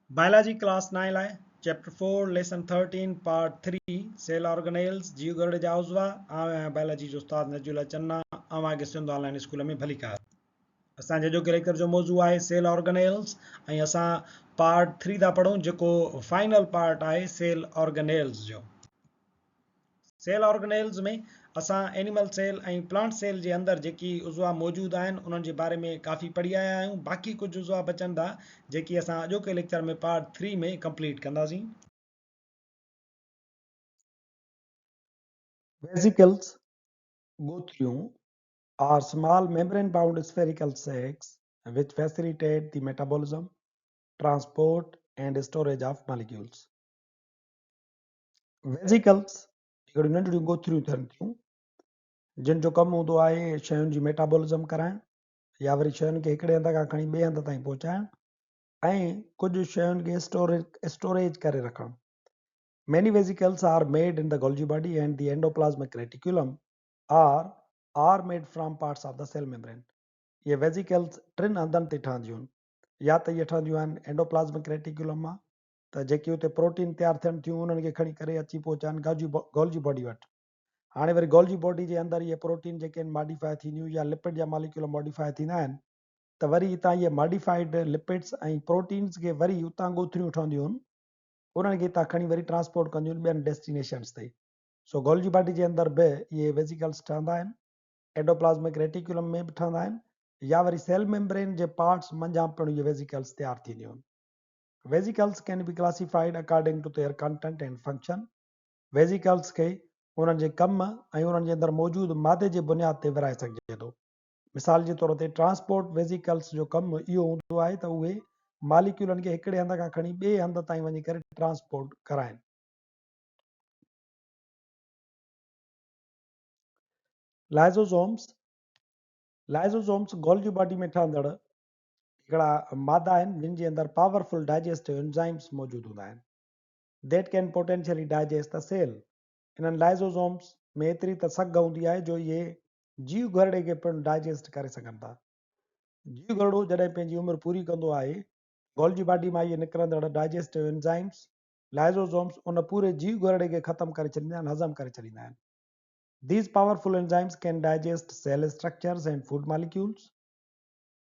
Biology class نائين لاء chapter four lesson thirteen part three cell organelles جيو گهرڙي جا عضوا آئون آهيان بائلاجي جو استاد نجي الله چنا اوهان کي سنڌ آن لائين اسڪول ۾ ڀليڪار. اسان جي اڄوڪي ليڪچر جو موضوع آهي سيل آرگنيلز ۽ اسان پارٽ ٿري ٿا پڙهون جيڪو فائنل پارٽ آهي سيل آرگنيلز جو. سيل آرگنيلز ۾ اسان اينيمل سيل ۽ پلانٽ سيل جي اندر جيڪي عضوا موجود آهن انهن جي باري ۾ ڪافي پڙهي آيا آهيون باقي ڪجهه عضوا بچن ٿا جيڪي اسان اڄوڪي ليڪچر ۾ پارٽ ٿري ۾ ڪمپليٽ ڪنداسين. ويزيڪلز، ڳوٿريون، are small membrane bound spherical sacs which facilitate the metabolism, transport and storage of molecules. Vesicles هڪڙيون ننڍڙيون ڳوٿريون ٿين ٿيون جن جو ڪم هوندو آهي شين جي ميٽابولزم ڪرائڻ يا وري شين کي هڪڙي هنڌ کان کڻي ٻئي هنڌ تائين پهچائڻ ۽ ڪجهه شين کي اسٽوريج ڪري رکڻ. Many vesicles are made in the Golgi body and the endoplasmic reticulum or are made from parts of the cell membrane. اهي ويزيڪلز ٽن هنڌن تي ٺهنديون آهن يا ته اهي ٺهنديون آهن اينڊوپلازمڪ ريٽيڪولم مان ته جيڪي اتي پروٽين تيار ٿين ٿيون انهن کي کڻي ڪري اچي پهچائن گولجي باڊي وٽ. هاڻي وري گولجي باڊي جي اندر اهي پروٽين جيڪي آهن ماڊيفاء ٿينديون يا لپڊ جا ماليڪيول ماڊيفاء ٿيندا آهن ته وري اتان اهي ماڊيفائيڊ لپڊس ۽ پروٽينز کي وري اتان ڳوٿريون ٺهنديون انهن کي اتان کڻي وري ٽرانسپورٽ ڪنديون آهن ٻين ڊيسٽينيشنز تي. سو گولجي باڊي جي اندر به اهي ويزيڪلز ٺهندا آهن، اينڊوپلازمڪ ريٽيڪيولم ۾ به ٺهندا آهن يا وري سيل ميمبرين جي پارٽس منجهان پڻ اهي ويزيڪلز تيار ٿينديون آهن. Vesicles can be classified according to their content and function. Vesicles کي انهن جي ڪم ۽ انهن جي اندر موجود مادي جي بنياد تي ورهائي سگهجي ٿو. مثال جي طور تي ٽرانسپورٽ ويزيڪلز جو ڪم اهو هوندو آهي ته اهي ماليڪيولن کي هڪڙي هنڌ کان کڻي ٻئي هنڌ تائين وڃي ڪري ٽرانسپورٽ ڪرائين. لائزوزومز، Lysosomes، Golgi body ۾ ٺهندڙ هڪڙا مادا آهن جن جي اندر پاورفل ڊائجيسٽو انزائمز موجود هوندا آهن That can potentially digest the cell. انهن لائزوزومز ۾ ايتري ته سگهه هوندي آهي جو اهي جيو گهرڙي کي پڻ ڊائجيسٽ ڪري سگهن ٿا. جيو گهرڙو جڏهن پنهنجي عمر پوري ڪندو آهي گولجي باڊي مان اهي نڪرندڙ ڊائجيسٽو انزائمز، لائزوزومز، ان پوري جيو گهرڙي کي ختم ڪري ڇڏيندا آهن، هضم ڪري ڇڏيندا آهن. These powerful enzymes can digest cell structures and food molecules.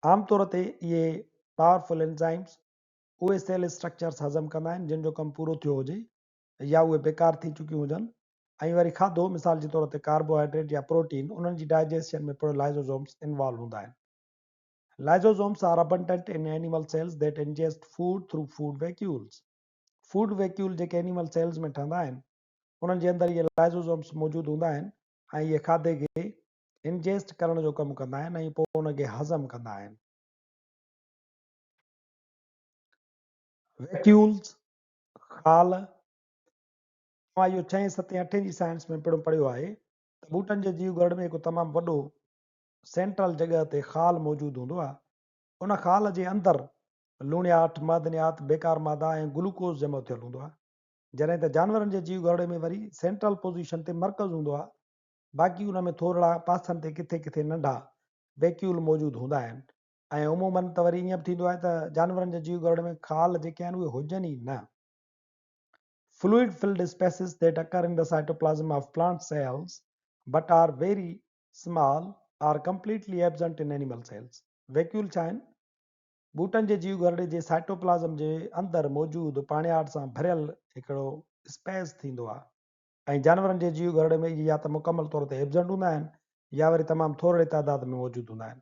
عام طور تي اهي پاورفل انزائمز اهي سيل اسٽرڪچرز هضم ڪندا آهن جن جو ڪم پورو ٿيو هجي يا اهي بيڪار ٿي چڪيون هجن ۽ وري کاڌو مثال جي طور تي ڪاربوهائيڊريٽ يا پروٽين انهن جي ڊائجيسشن ۾ پڻ لائزوزومز انوالو هوندا آهن. Lysosomes are abundant in animal cells that ingest food through food vacuoles. Food vacuole جيڪي اينيمل سيلز ۾ ٺهندا آهن انهن جي اندر اهي لائزوزومز موجود هوندا آهن ۽ اهي کاڌي کي انجيسٽ ڪرڻ جو ڪم ڪندا آهن ۽ پوء ان کي هضم ڪندا آهن. ويڪيولز، خال، توهان اهو ڇهين، ستين، اٺين جي سائنس ۾ پڻ پڙهيو آهي ته ٻوٽن جي جيو گهرڙ ۾ هڪ تمام وڏو سينٽرل جڳهه تي خال موجود هوندو آهي. ان خال جي اندر لوڻياٺ، معدنيات، بيڪار مادا ۽ گلوڪوز جمع ٿيل هوندو آهي. جڏهن ته جانورن جي جيو گهرڙي ۾ وري سينٽرل پوزيشن تي مرڪز هوندو آهي باقي ان ۾ ٿورڙا پاسن تي ڪٿي ڪٿي ننڍا ويڪيول موجود هوندا آهن ۽ عموماً ته وري ائين به ٿيندو آهي ته جانورن جي جيو گهرڙي ۾ خال جيڪي آهن اهي هجن ئي نه. Fluid filled spaces that occur in the cytoplasm of plant cells but are very small are completely absent in animal cells. Vacuole ڇا آهن؟ ٻوٽن جي جيو گهرڙي جي سائٽوپلازم جي اندر موجود پاڻياٺ سان ڀريل هڪڙو اسپيس ٿيندو آهي. ۽ جانورن جي جيو گهرڙي ۾ اهي يا ته مڪمل طور تي ايبزنٽ هوندا آهن يا وري تمام ٿورڙي تعداد ۾ موجود هوندا آهن.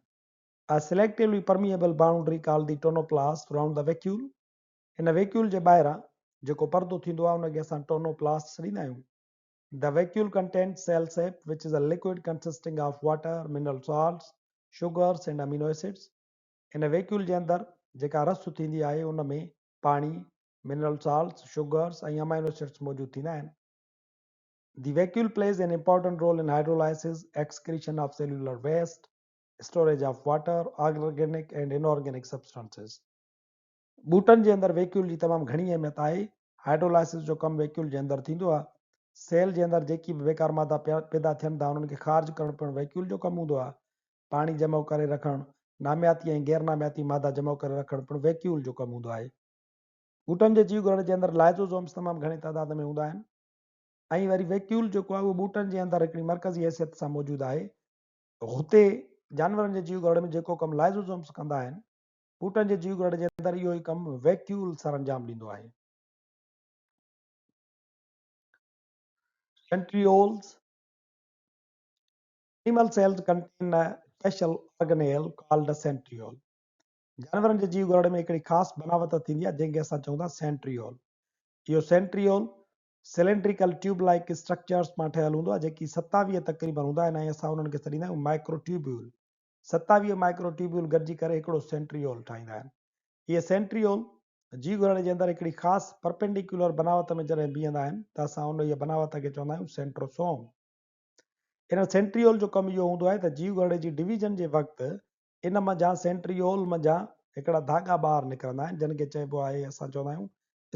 A selectively permeable boundary called the tonoplast round the vacuole in vacuole جي ٻاهران جيڪو پردو ٿيندو آهي ان کي اسان ٽونوپلاسٽ سڏيندا آهيون. The vacuole contains cell sap which is a liquid consisting of water, mineral salts, sugars and amino acids. In vacuole جي اندر جيڪا رس ٿيندي آهي ان ۾ پاڻي، منرل سالٽس، شگرس ۽ امائنو ايسڊس موجود ٿيندا آهن. The vacuole plays an important role in hydrolysis, excretion of cellular waste, storage of water, organic and inorganic substances. ٻوٽن جي اندر ويڪيول جي تمام گهڻي اهميت آهي. هائيڊرولائسز جو ڪم ويڪيول جي اندر ٿيندو آهي. سيل جي اندر جيڪي به بيڪار مادا پيدا ٿين ٿا انهن کي خارج ڪرڻ پڻ ويڪيول جو ڪم هوندو آهي. پاڻي جمع ڪري رکڻ، نامياتي ۽ غير نامياتي مادا جمع ڪري رکڻ پڻ ويڪيول جو ڪم هوندو آهي. ٻوٽن جي جيو گهرڙي جي اندر لائزوزومز تمام گهڻي تعداد ۾ هوندا آهن ۽ وري ويڪيول جيڪو آهي اهو ٻوٽن جي اندر هڪڙي مرڪزي حيثيت سان موجود آهي. هتي جانورن جي جيو گهرڙي ۾ جيڪو ڪم لائزوزومز ڪندا آهن، ٻوٽن جي جيو گهرڙي جي اندر اهو ئي ڪم ويڪيول سرانجام ڏيندو آهي. Centrioles, Animal cells contain a special organelle called a centriole. جانورن جي جيو گهرڙي ۾ هڪڙي خاص بناوت ٿيندي آهي جنهن کي اسان چئون ٿا سينٽريول. اهو centriole cylindrical tube like structures مان ٺهيل هوندو آهي جيڪي 27 تقريبن هوندا آهن ۽ اسان انهن کي سڏيندا آهيون مائڪرو ٽيوبيول. 27 مائڪرو ٽيوبيول گڏجي ڪري هڪڙو سينٽريول ٺاهيندا آهن. اهي سينٽريول جيو گهرڙي جي اندر هڪڙي خاص پرپينڊيڪيولر بناوت ۾ جڏهن بيهندا آهن ته اسان انهيء بناوت کي چوندا آهيون سينٽروسوم. ان سينٽريول جو ڪم اهو هوندو آهي ته جيو گهرڙي جي ڊويزن جي وقت ان منجهان سينٽريول منجهان هڪڙا ڌاڳا ٻاهر نڪرندا آهن جن کي چئبو آهي اسان چوندا آهيون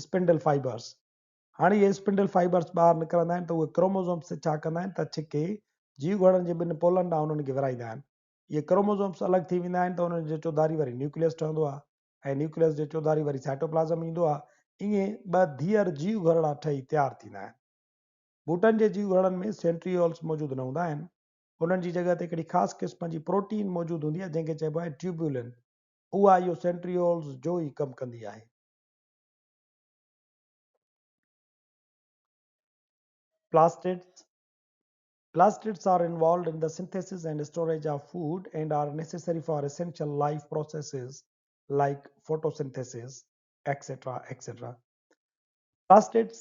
اسپنڊل فائبرس. هاڻي اهي اسپنڊل فائبرس ٻاهر نڪرندا آهن ته اهي ڪروموزومس تي ڇا ڪندا آهن ته ڇڪي جيو گهرڙن جي ٻن پولن ڏانهن انهن کي ورهائيندا آهن. اهي ڪروموزومس الڳ ٿي ويندا آهن ته انهن جي چوڌاري وري نيوڪليس ٺهندو آهي ۽ نيوڪليس جي چوڌاري وري سائٽوپلازم ايندو آهي. ائين ٻه ڌيئر جيو گهرڙا ٺهي تيار ٿيندا آهن. ٻوٽن جي جيو گهرڙن ۾ سينٽريولز موجود نه هوندا آهن. انهن جي جڳهه تي هڪڙي خاص قسم جي پروٽين موجود هوندي آهي جنهن کي چئبو آهي ٽيوبيولن. اها اهو سينٽريولز جو ئي ڪم ڪندي آهي. Plastids, Plastids are involved in the synthesis and storage of food and are necessary for essential life processes like photosynthesis, etc. etc. Plastids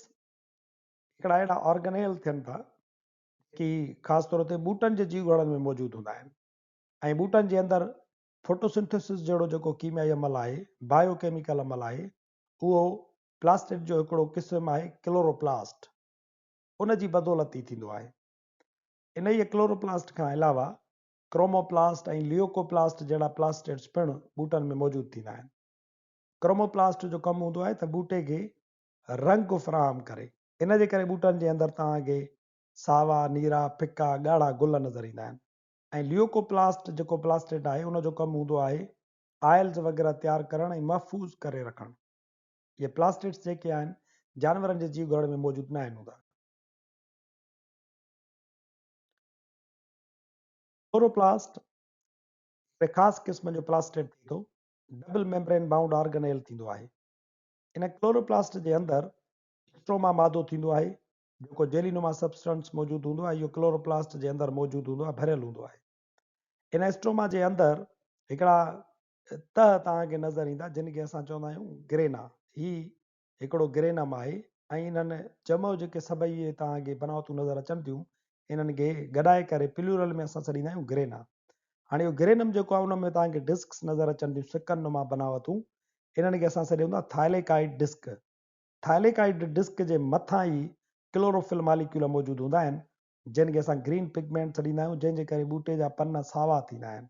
هڪڙا اهڙا آرگنيل ٿين ٿا جيڪي خاص طور تي ٻوٽن جي جيوگهرڙن ۾ موجود هوندا آهن ۽ ٻوٽن جي اندر فوٽوسنٿيسس جهڙو جيڪو ڪيميائي عمل آهي، بايو ڪيميڪل عمل آهي، اهو پلاسٽڊ جو هڪڙو قسم آهي ڪلوروپلاسٽ ان جي بدولت ئي ٿيندو آهي. انهيء ڪلوروپلاسٽ کان علاوه ڪروموپلاسٽ ۽ ليوڪوپلاسٽ جهڙا پلاسٽڊس پڻ ٻوٽن ۾ موجود ٿيندا آهن. ڪروموپلاسٽ جو ڪم هوندو آهي ته ٻوٽي کي رنگ فراهم ڪري. ان جي ڪري ٻوٽن جي اندر توهان کي ساوا، نيرا، ڦڪا، ڳاڙها گل نظر ايندا آهن ۽ ليوڪوپلاسٽ جيڪو پلاسٽيڊ آهي ان جو ڪم هوندو آهي آئلز وغيره تيار ڪرڻ ۽ محفوظ ڪري رکڻ. اهي پلاسٽيڊس جيڪي آهن جانورن جي جيو گهرڙ ۾ موجود ناهن هوندا. ڪلوروپلاسٽ هڪڙي خاص قسم جو پلاسٽيڊ ٿئي ٿو. ڊبل ميمبرين بائونڊ آرگنيل ٿيندو آهي. ان ڪلوروپلاسٽ جي اندر اسٽروما مادو ٿيندو آهي، جيڪو جيلي نما سبسٽنس موجود هوندو آهي، اهو ڪلوروپلاسٽ جي اندر موجود هوندو آهي، ڀريل هوندو آهي. ان اسٽروما جي اندر هڪڙا تهه توهان کي نظر ايندا، جن کي اسان چوندا آهيون گرينا. هي هڪڙو گرينم آهي ۽ انهن جمع جيڪي سڀئي اهي توهان کي بناوتون نظر اچن ٿيون، انهن کي گڏائي ڪري پليورل ۾ اسان سڏيندا آهيون گرينا. هاڻي اهو گرينم جيڪو آهي ان ۾ توهان کي ڊسڪس نظر اچن ٿيون، سڪن نما بناوتون، انهن کي اسان سڏيون ٿا ٿائليڪائيڊ ڊسڪ. ٿائليڪائيڊ ڊسڪ جي مٿان ئي ڪلوروفل ماليڪيول موجود هوندا آهن، جن کي اسان گرين پگمينٽ سڏيندا آهيون، جنهن جي ڪري ٻوٽي جا پن ساوا ٿيندا آهن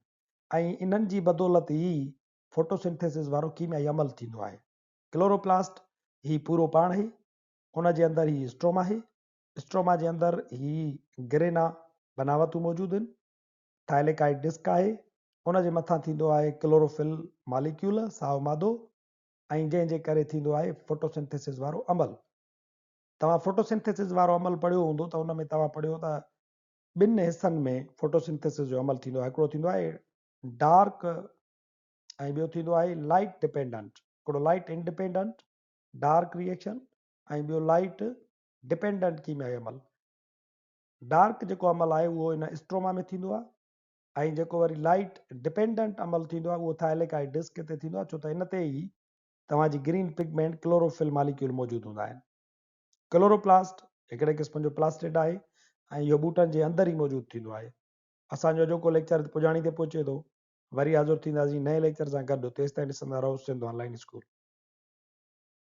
۽ انهن جي بدولت ئي فوٽوسنٿيسز وارو ڪيميائي عمل ٿيندو آهي. ڪلوروپلاسٽ هي پورو پاڻ آهي، ان جي اندر هي اسٽروما آهي، اسٽروما جي اندر هي گرينا بناوتون موجود آهن، ٿائليڪائيڊ ڊسڪ آهي، ان جي مٿان ٿيندو آهي ڪلوروفل ماليڪيول، سائو مادو، ۽ جنهن جي ڪري ٿيندو آهي فوٽوسنٿيسز وارو عمل. توهان فوٽوسنٿيسز وارو عمل پڙهيو هوندو ته ان ۾ توهان پڙهيو ته ٻن حصن ۾ فوٽوسنٿيسز جو عمل ٿيندو آهي، هڪڙو ٿيندو آهي ڊارڪ ۽ ٻيو ٿيندو آهي لائيٽ ڊپينڊنٽ، هڪڙو لائيٽ انڊپينڊنٽ ڊارڪ ريئيڪشن ۽ ٻيو لائيٽ ڊپينڊنٽ ڪيميائي عمل. ڊارڪ جيڪو عمل آهي اهو ان اسٽروما ۾ ٿيندو آهي ۽ جيڪو وري لائيٽ ڊپينڊنٽ عمل ٿيندو آهي اهو ٿائليڪائيڊ ڊسڪ تي ٿيندو آهي ڇو ته ان تي ئي توهان جي گرين پگمينٽ ڪلوروفل ماليڪيول موجود هوندا آهن. ڪلوروپلاسٽ هڪڙي قسم جو پلاسٽيڊ آهي ۽ اهو ٻوٽن جي اندر ئي موجود ٿيندو آهي. اسان جو اڄوڪو ليڪچر پڄاڻي تي پهچي ٿو. وري حاضر ٿينداسين نئين ليڪچر سان گڏ تيستائين ڏسندا رهو سنڌ آن لائين اسڪول.